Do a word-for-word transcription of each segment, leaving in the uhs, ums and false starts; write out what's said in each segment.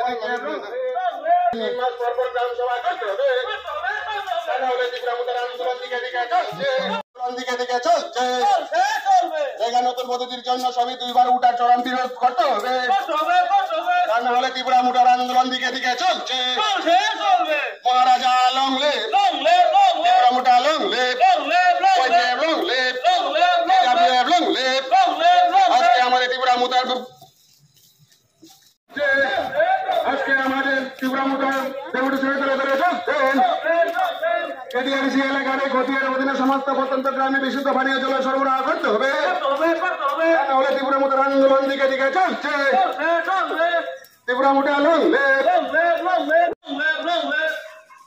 তিন মাস পর পর গ্রাম সভা করতে হবে। তা না হলে ত্রিপুরা মুক্তার আন্দোলন দিকে দিকে চলছে। আন্দোলন দিকে দিকে চলছে। জায়গা নতুন পদ্ধতির জন্য সবই দুইবার উঠার চরম বিরোধ করতে হবে। তা না হলে ত্রিপুরা মুক্তার আন্দোলন দিকে দিকে চলছে। মহারাজা long live। ত্রিপুরা মুক্তা long live। YTF long live। টিডাব্লিউএফ long live। আজকে আমাদের ত্রিপুরা মুক্তার আজকে আমাদের ত্রিপুরা মুক্তার ডেপুটেশনে দলে দলে যোগ দেন। কেডিআরসি এলাকার এই খতিয়ার অধীনে সমস্ত প্রত্যন্ত গ্রামে বিশুদ্ধ পানীয় জলের সরবরাহ করতে হবে। তা না হলে ত্রিপুরা মুক্তার আন্দোলন দিকে দিকে চলছে। ত্রিপুরা মুক্তা long live।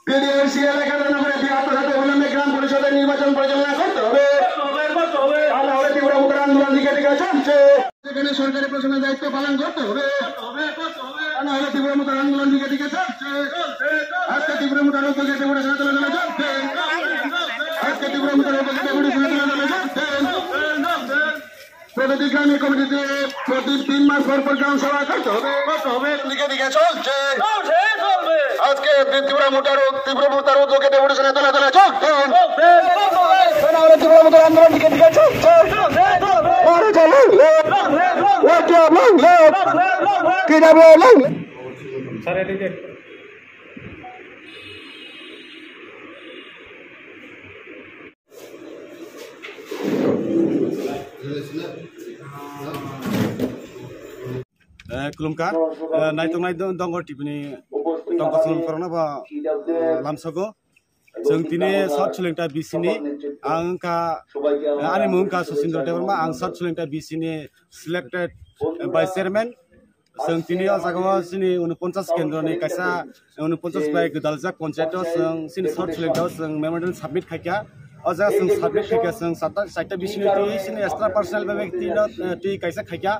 কেডিআরসি এলাকার নামে বিয়াত্তর হাতে অবিলম্বে গ্রাম পরিষদের নির্বাচন পরিচালনা করতে হবে। তা না হলে ত্রিপুরা মুক্তার আন্দোলন দিকে দিকে চলছে। সেখানে সরকারি প্রশাসনের দায়িত্ব পালন করতে হবে। তা না হলে ত্রিপুরা মুক্তার আন্দোলন দিকে দিকে চলছে। আজকে ত্রিপুরা মুক্তার উদ্যোগে ত্রিপুরা সনাতন আন্দোলন চলছে। আজকে ত্রিপুরা মুক্তার উদ্যোগে ত্রিপুরা সনাতন আন্দোলন চলছে। প্রতিটি গ্রামীণ কমিটিতে প্রতি তিন মাস পর পর গ্রাম সভা করতে হবে। করতে হবে। দিকে দিকে চলছে। আজকে ত্রিপুরা মুক্তার উ-, ত্রিপুরা মুক্তার উদ্যোগে ডেপুটেশনে দলে দলে যোগ দেন। তা না হলে ত্রিপুরা মুক্তার আন্দোলন দিকে দিকে চলছে। মহারাজা long live। YTF long live। টিডাব্লিউএফ long live। Eh, khulumkha, eh, naitok nai dong-, Dongor T V ni tongkosong korokno bo, eh, lamsogo. Chwng tini South Sulingta B C ni, ang wngkha, eh, ani mung wngkha Susindra Debbarma, ang South Sulingta B C ni selected, eh, vice chairman. Chwng tini o jaga o chini unoponchas kendro ni kaisa unoponchas bai gwdaljak ponchayat o chwng chini South Sulingta o chwng memorandum submit khaikha. O jaga chwng submit khaikha, chwng satta, satta bisini twi chini extra personal bai twi no, eh, twi kaisa khaikha.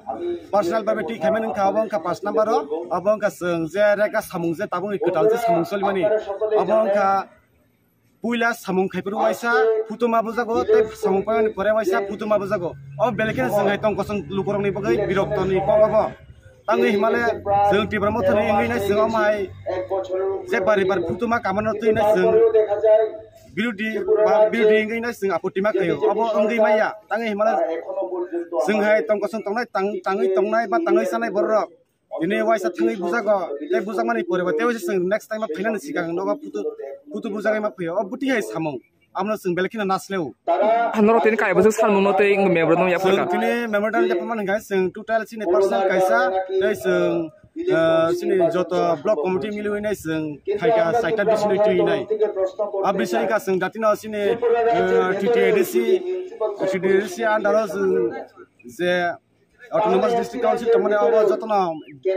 Personal bai twi khaimani wngkha, obo wngkha paanch number o, obo wngkha chwng je rega samung je tabuk ni kwtal je samung solimani, obo wngkha puila samung khaiphuru waisa phutuma bujago, tei samung paimani pore waisa phutuma bujago. O belai kheno chwng hai tongkosong lukurokni bagwi biroktoni kok obo. Tangwi himale chwng Tipra Mothani wngwi nai chwng omo hai je bari bar phutuma kamano twi nai chwng birodi ba birodi wngwi nai chwng apotti ma khaio. Obo wngwi maya. Tangwi himale chwng hai tongkosong tongnai, tang-, tangwi tongnai ba tangwi chanai bororok. Tini waisa thangwi bujago, tei bujakmani pore bo tei waisa chwng next time o phainani swkang nogo photo, photo bujagwi ma phaiyo. O bwtwi hai samung, abono chwng belai kheno nasleo. Norok tini kaibo swk salmungno tei memorandum yapharkha. Chwng tini memorandum yapharmani hwnkhe chwng total chini personal kaisa, tei chwng, ah, chini joto block committee miliwi nai chwng phaikha saita bisini twi nai. A bisini ka chwng datino chini, ah, T T A D C, T T A D C under o chwng je Autonomous District Council tongmani abo jotono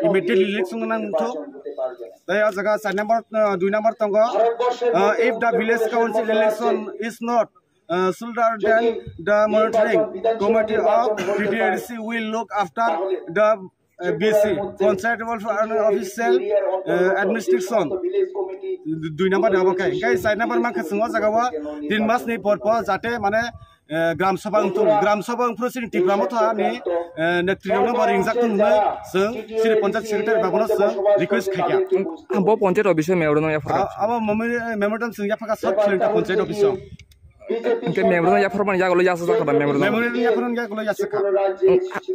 immediately election nang thok. Tei o jaga char number, uh, dui number tongo. Uh, if the village council election is not, uh, shoulder, then the monitoring committee of T T A D C will look after the, uh, B C, Panchayat Welfare and Official, uh, Administration. Dui number ni abo khai. Khai char number mankha chwng o jaga o tin mas ni por por jate mane eh, gram sabha wngthung, gram sabha wngphuru chini Tipra Motha ni, eh, netrino bo ringjak thung hwnwi chwng chini panchayat secretary babono chwng request khaikha. Bo panchayat office o memorandum yapharkha. Ah, abo memori-, memorandum chwng yapharkha South Sulingta panchayat office o. Hwnkhe memorandum yapharmani yagulo yasa jakha da memorandum? Memorandum yapharmani yagulo yasa kha.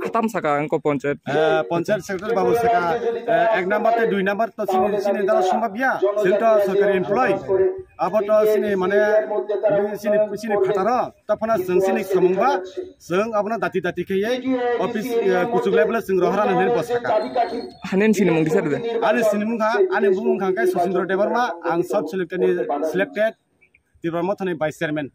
Hatam saka wngkha panchayat. Eh, panchayat secretary babu saka, eh, ek number tei dui number to chini, chini dala sombab ya, chini to sorkari employee. Abo to chini mane, chini, chini phataro. Tei phano chwng chini samung ba, chwng abono dati dati khe office, eh, kuchuk level o chwng rohorna hinwi bo sakha. Hanin sinimung kisa rwdi? Ani sinimung kha, ani bumung kha khe Susindra Debbarma, ang South Sulingta ni selected Tipra Motha ni vice chairman.